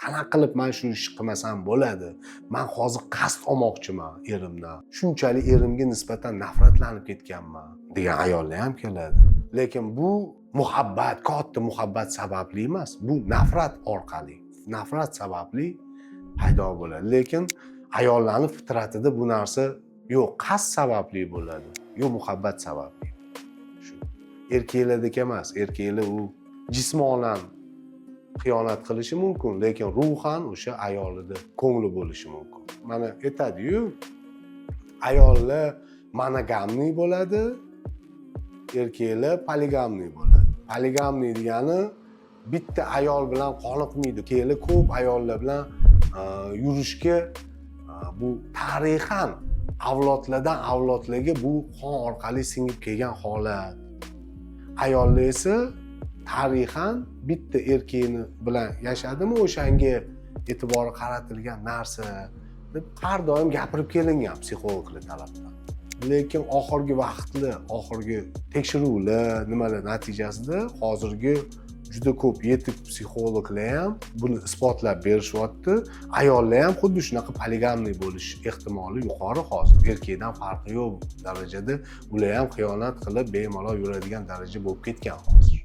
Qanaqa qilib man shu ishni qilmasam bo'ladi? Man hozir qasd olmoqchiman erimdan, shunchalik erimga nisbatan nafratlanib ketganman degan ayollar ham keladi. Lekin bu muhabbat, katta muhabbat sababli emas, bu nafrat orqali, nafrat sababli paydo bo'ladi. Lekin ayollarni fitratida bu narsa yo'q, qasd sababli bo'ladi, yo muhabbat sababli. Shu erkaklardagi emas. Erkaklar u jismonan xiyonat qilishi mumkin, lekin ruhan o'sha ayolida ko'ngli bo'lishi mumkin. Mana aytadiyu, ayollar моногамный bo'ladi, erkaklar полигамный bo'ladi. Полигамный degani bitta ayol bilan qoniqmaydi, erkaklar ko'p ayollar bilan yurishga bu tarixan avlodlardan avlodlarga bu qon orqali singib kelgan holat. Ayollar esa tarixan bitta erkakni bilan yashadimi, o'shanga e'tibori qaratilgan narsa deb har doim gapirib kelingan psixologlar tarafdan. Lekin oxirgi vaqtlar, oxirgi tekshiruvlar, nimalar natijasida hozirgi juda ko'p yetuk psixologlar ham buni isbotlab berishyapti: ayollar ham xuddi shunaqa полигамный bo'lish ehtimoli yuqori hozir, erkakdan farqi yo'q darajada ular ham xiyonat qilib, bemalol yuradigan daraja bo'lib ketgan hozir.